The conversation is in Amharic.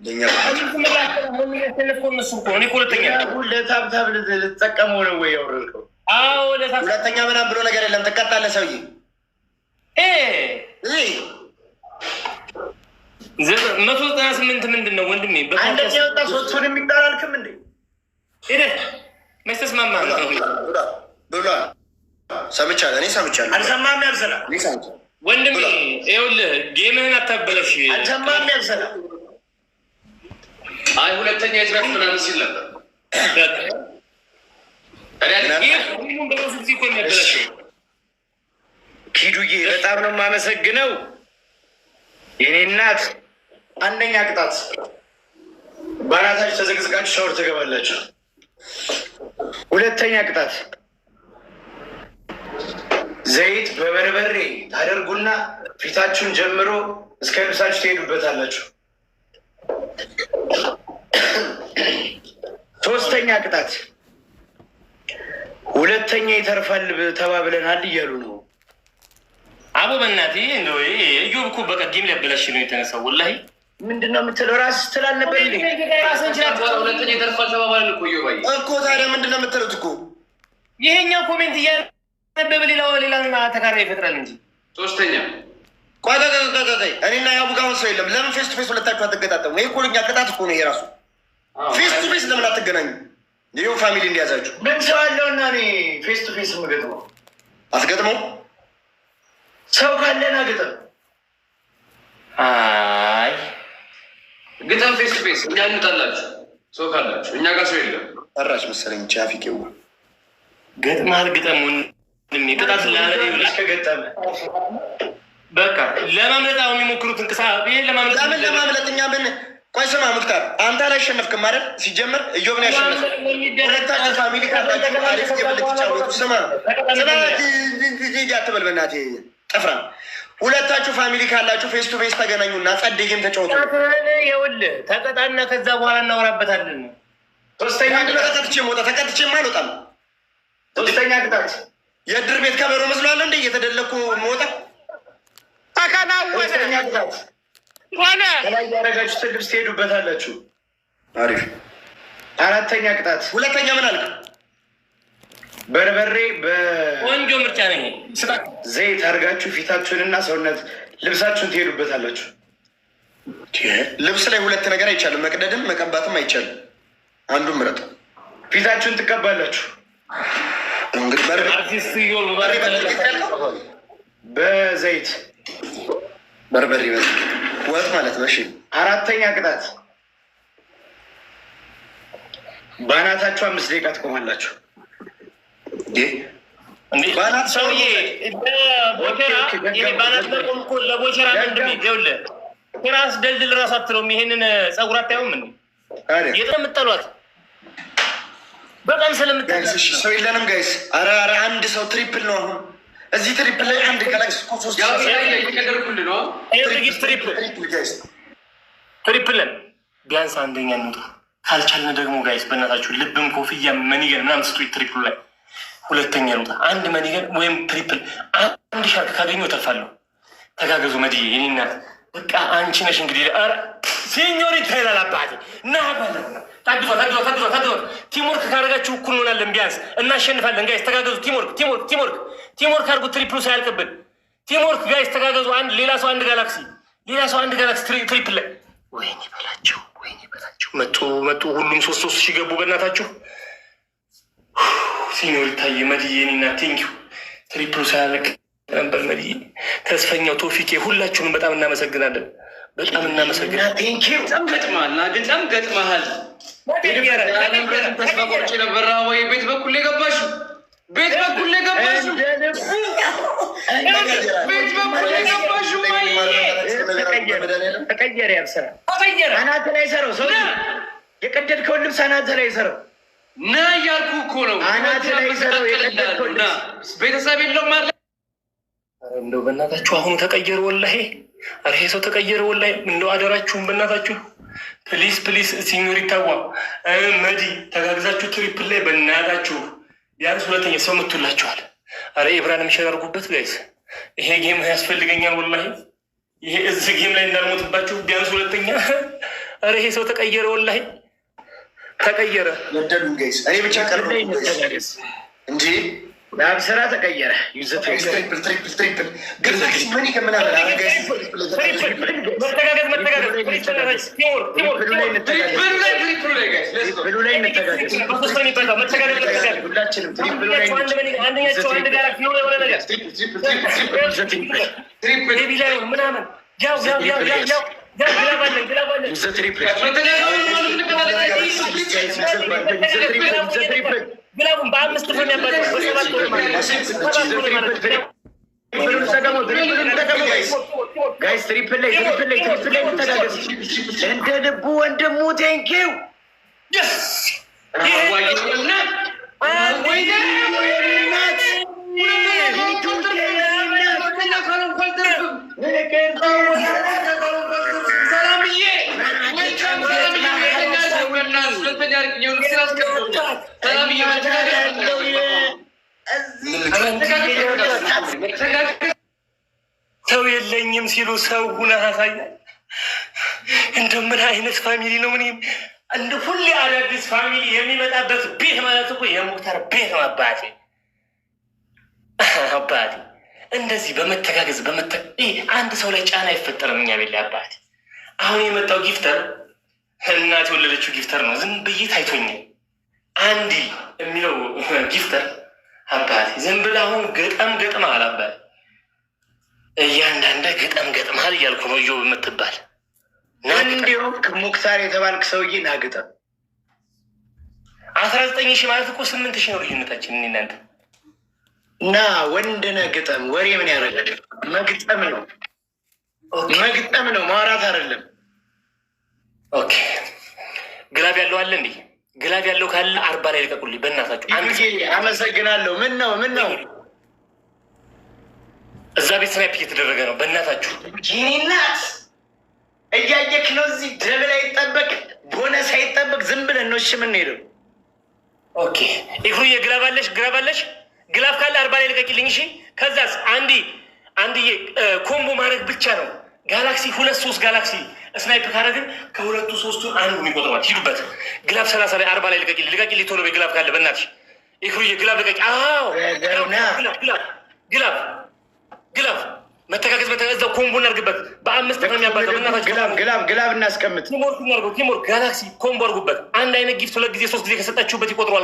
ለእኛ እነሱ እኮ እኔ እኮ ሁለተኛ ለ tap tap ልትጠቀመው ነው ወይ ያወረድከው? አዎ፣ ለ tap። ሁለተኛ ምናምን ብሎ ነገር የለም። ትቀጣለህ ሰውዬ። ይህ 198 ምንድን ነው ወንድሜ? አንደኛ የወጣ ሶስቱን የሚጣል አልክም እንዴ? ሄደህ መች ተስማማ? ብሏል። ሰምቻለሁ፣ እኔ ሰምቻለሁ። አልሰማህም? ያብሰላ። እኔ ሰምቻለሁ። ወንድሜ ይኸውልህ game ህን አታበለሽ። አልሰማህም? ያብሰላ። አይ፣ ሁለተኛ ይትረፍ ምናምን ሲል ነበር። Game ኡን በራሱ ጊዜ እኮ የሚያበላሸው። ኪዱዬ፣ በጣም ነው የማመሰግነው የኔ እናት። አንደኛ ቅጣት በአናታችሁ ተዘቅዝቃችሁ ሻወር ትገባላችሁ። ሁለተኛ ቅጣት ዘይት በበርበሬ ታደርጉና ፊታችሁን ጀምሮ እስከ ልብሳችሁ ትሄዱበታላችሁ። ሶስተኛ ቅጣት ሁለተኛ ይተርፋል ተባብለናል እያሉ ነው። አቦ በእናትህ፣ እንደው እዮብ እኮ በቃ game ሊያበላሽ ነው የተነሳው። ወላሂ። ምንድን ነው የምትለው? ራስህ ስትል አልነበር እንዴ? ሁለተኛ ይተርፋል ተባባልን እኮ እዮባዬ። እኮ ታዲያ ምንድን ነው የምትሉት እኮ? ይሄኛው comment እያነበበ ሌላ ሌላ ተካራ ይፈጥራል እንጂ። ሶስተኛ። ቆይ ቆይ ቆይ ቆይ ቆይ፣ እኔና ያቡ ጋር አሁን ሰው የለም። ለምን face to face ሁለታችሁ አትገጣጠሙ? ይሄ እኮ እኛ ቅጣት እኮ ነው ይሄ ራሱ። Face to face ለምን አትገናኙ? ይኸው family እንዲያዛችሁ። ምን ሰው አለውና እኔ face to face የምገጥመው? አትገጥመው? ሰው ካለና ግጠም። አይ። ግጠም face to face፣ እኛ እንጣላችሁ። ሰው ካላችሁ፣ እኛ ጋር ሰው የለም። ጠራች መሰለኝ ቻፊቄው። ገጥመሃል፣ ግጠም ወንድሜ። ቅጣት እስከገጠመ። በቃ ለማምለጥ አሁን የሚሞክሩት እንቅሳ ይሄ ለማምለጥ። ለምን ለማምለጥ? እኛ ምን፣ ቆይ ስማ ሙክታር፣ አንተ አላሸነፍክም አይደል? ሲጀመር እዮብ ነው ያሸነፈው። ሁለታችሁ family ካላችሁ አሪፍ game ልትጫወቱ፣ ስማ ስማ አትበል በእናትህ ጥፍራ። ሁለታችሁ family ካላችሁ face to face ተገናኙና ጸድ game ተጫወቱ። ይኸውልህ፣ ተቀጣና ከዛ በኋላ እናወራበታለን። ሶስተኛ ምንድን ነው ቅጣት ተቀጥቼ መውጣት? ተቀጥቼማ አልወጣም። ሶስተኛ ቅጣት። የእድር ቤት ከበሮ መስሏል እንደ እየተደለኩ መውጣ። ሶስተኛ ቅጣት ሆነ። ከላይ ያደረጋችሁትን ልብስ ትሄዱበታላችሁ። አሪፍ። አራተኛ ቅጣት። ሁለተኛ ምን አልክ? በርበሬ ቆንጆ ምርጫ ነው ይሄ። ስጣት። በዘይት አድርጋችሁ ፊታችሁንና ሰውነት ልብሳችሁን ትሄዱበታላችሁ። ልብስ ላይ ሁለት ነገር አይቻልም። መቅደድም መቀባትም አይቻልም። አንዱን ምረጥ። ፊታችሁን ትቀባላችሁ። እንግዲህ በርበሬ አርቲስት ዮል። በርበሬ ያልከው? በዘይት። በርበሬ በዘይት ወጥ ማለት ነው። እሺ። አራተኛ ቅጣት በአናታችሁ 5 ደቂቃ ትቆማላችሁ። እንዴ፣ በአናት ሰውዬ ቦቸራ፣ ይሄ ባናት መቆም እኮ ለቦቸራ ምንድን ነው? ይኸውልህ፣ ራስ ደልድል ራስ አትለውም። ይሄንን ፀጉር አታየውም እንዴ? ታዲያ። የት ነው የምጠሏት? በጣም Guys፣ ስለምጠሏት። እሺ፣ ሰው የለንም guys። አረ አረ፣ አንድ ሰው፣ triple ነው አሁን እዚህ triple ላይ አንድ ጋላክሲ እኮ ሶስት ያው ሺህ እየቀደርኩልህ ነው። Triple። Triple guys። Triple ን ቢያንስ አንደኛ እንውጣ። ካልቻልን ደግሞ guys በእናታችሁ ልብም ኮፍያ money gun ምናምን ስጡኝ። Triple ኡ ላይ ሁለተኛ እንውጣ። አንድ money gun ወይም triple አንድ ሻርክ ካገኘሁ ተርፋለሁ። ተጋገዙ። መድዬ የኔ እናት፣ በቃ አንቺ ነሽ እንግዲህ። ኧረ ሲኞሪታ ይላል አባቴ። ና በለው፣ ታግዟ ታግዟ ታግዟ ታግዟ። Teamwork ካደረጋችሁ እኩል እንሆናለን። ቢያንስ እናሸንፋለን። Guys ተጋገዙ። Teamwork, teamwork, teamwork, teamwork አድርጉ። Triple ኡ ሳያልቅብን teamwork guys ተጋገዙ። አንድ ሌላ ሰው አንድ ጋላክሲ፣ ሌላ ሰው አንድ ጋላክሲ triple ላይ። ወይኔ በላቸው፣ ወይኔ በላቸው። መጡ መጡ። ሁሉም ሶስት ሶስት ሺህ ገቡ። በእናታችሁ ሲኞሪታዬ፣ መድዬ የኔ እናት thank you። Triple ኡ ሳያልቅ ነበር መድዬ፣ ተስፈኛው፣ ቶፊቄ፣ ሁላችሁንም በጣም እናመሰግናለን። በጣም እናመሰግናለን። Thank you። በጣም ገጥመሃል ና፣ በጣም ገጥመሃል። ተስፋ ቆርጬ ነበር። ወይ ቤት በኩል የገባሽው፣ ቤት በኩል የገባሽው፣ ቤት በኩል የገባሽው። ተቀየረ ያብስራ። ተቀየረ። አናት ላይ ሰረው ሰው የቀደድከውን ልብስ አናት ላይ ሰረው። ና እያልኩ እኮ ነው። አናት ላይ ሰረው የቀደድከውን ልብስ። ቤተሰብ የለውም አለ። እንደው በእናታችሁ አሁኑ ተቀየረ ወላሂ። ኧረ ይሄ ሰው ተቀየረ ወላሂ። እንደው አደራችሁም በእናታችሁ please please፣ ሲኞሪታዋ፣ መዲ፣ ተጋግዛችሁ triple ላይ በእናታችሁ ቢያንስ ሁለተኛ ሰው መቶላችኋል። አረ ኢብራንም share አድርጉበት guys። ይሄ game ያስፈልገኛል ወላሂ። ይሄ እዚህ game ላይ እንዳልሞትባችሁ ቢያንስ ሁለተኛ። ኧረ ይሄ ሰው ተቀየረ፣ ወላሂ ተቀየረ። ገደሉን guys። እኔ ብቻ ቀረሁ guys እንጂ። ስራ ተቀየረ። Use triple, triple, triple galaxy money ከምናምን። ኧረ guys። መተጋገዝ፣ መተጋገዝ። Teamwork, teamwork። Triple ኡ ላይ እንተጋገዝ። Triple ኡ ላይ፣ triple ኡ ላይ guys፣ let's go። Triple ኡ ላይ እንተጋገዝ። በሶስት ነው የሚባዛው። መተጋገዝ፣ መተጋገዝ። ሁላችንም triple ኡ ላይ አንደኛቸው አንድ money፣ አንደኛቸው አንድ ጋላክሲ የሆነ የሆነ ነገር Triple, triple, triple, triple, triple. Baby lion ምናምን ያው ያው ያው ያው ያው ያው glove አለን፣ glove አለን። Use triple። መተጋገዝ ማለት Triple. Glove ኡን በአምስት ነው የሚያባዛው። በሰባት ነው ማለት ነው። ሰባት ነው ማለት ነው። Triple ኡን ተጠቀሙ። Triple ኡን ተጠቀሙ guys። Guys, triple ላይ፣ triple ላይ፣ triple ላይ እንተጋገዝ። እንደ ልቡ ወንድሙ thank you። Yes! ወይና ወይና እናት። ሁለተኛ ካልሆንኩ አልተርፍም። ሰላምዬ welcome፣ ሰላምዬ ሁለተኛ አድርጊኝ፣ በእናትህ ሁለተኛ አድርጊኝ። የሆነ ስራ አስገብቶኛል። ሰላምዬ መተጋገዝ፣ መተጋገዝ። ሰው የለኝም ሲሉ ሰው ሁነህ አሳያል። እንደ ምን አይነት family ነው? ምን እንደ ሁሌ አዳዲስ family የሚመጣበት ቤት ማለት እኮ የሙክታር ቤት ነው። አባቴ፣ አባቴ፣ እንደዚህ በመተጋገዝ አንድ ሰው ላይ ጫና አይፈጠርም። እኛ ቤት ላይ አባቴ አሁን የመጣው gifter እናት የወለደችው gifter ነው። ዝም ብዬ ታይቶኛል። አንዲ የሚለው gifter አባቴ ዝም ብለህ አሁን ገጠም ገጥመሃል አባቴ፣ እያንዳንደ ገጠም ገጥመሃል እያልኩ ነው። እዮብ የምትባል እንዲሁም ሙክታር የተባልክ ሰውዬ ናግጠም። 19,000 ማለት እኮ 8,000 ነው ልዩነታችን እኔ እናንተ። እና ወንድ ነህ ግጠም። ወሬ ምን ያደርጋል? መግጠም ነው፣ መግጠም ነው፣ ማውራት አይደለም። Okay፣ glove ያለው አለ እንዴ? Glove ያለው ካለ 40 ላይ ልቀቁልኝ በእናታችሁ። አንድ ሰው አመሰግናለሁ። ምን ነው፣ ምን ነው? እዛ ቤት snipe እየተደረገ ነው። በእናታችሁ። የኔ እናት እያየክ ነው። እዚህ double አይጠበቅ፣ ቦነስ አይጠበቅ። ዝም ብለን ነው እሺ የምንሄደው። Okay ኢክሩዬ glove አለሽ? Glove አለሽ? Glove ካለ 40 ላይ ልቀቂልኝ። እሺ ከዛስ አንዲ አንድዬ combo ማድረግ ብቻ ነው። ጋላክሲ ሁለት ሶስት galaxy snipe ካደረግን ከሁለቱ ሶስቱን አንዱን ይቆጥረዋል። ሂዱበት። Glove 30 ላይ፣ 40 ላይ ልቀቂልኝ፣ ልቀቂልኝ ቶሎ በይ። Glove ካለ በእናትሽ ኢክሩዬ glove ልቀቂ። አዎ፣ glove, glove, glove። መተጋገዝ፣ መተጋገዝ። እዛው combo እናድርግበት። በአምስት ነው የሚያባዛው። በእናታችሁ። Glove, glove, glove እናስቀምጥ። Teamwork እናድርገው። Teamwork galaxy combo አድርጉበት። አንድ አይነት gift ሁለት ጊዜ ሶስት ጊዜ ከሰጣችሁበት ይቆጥረዋል።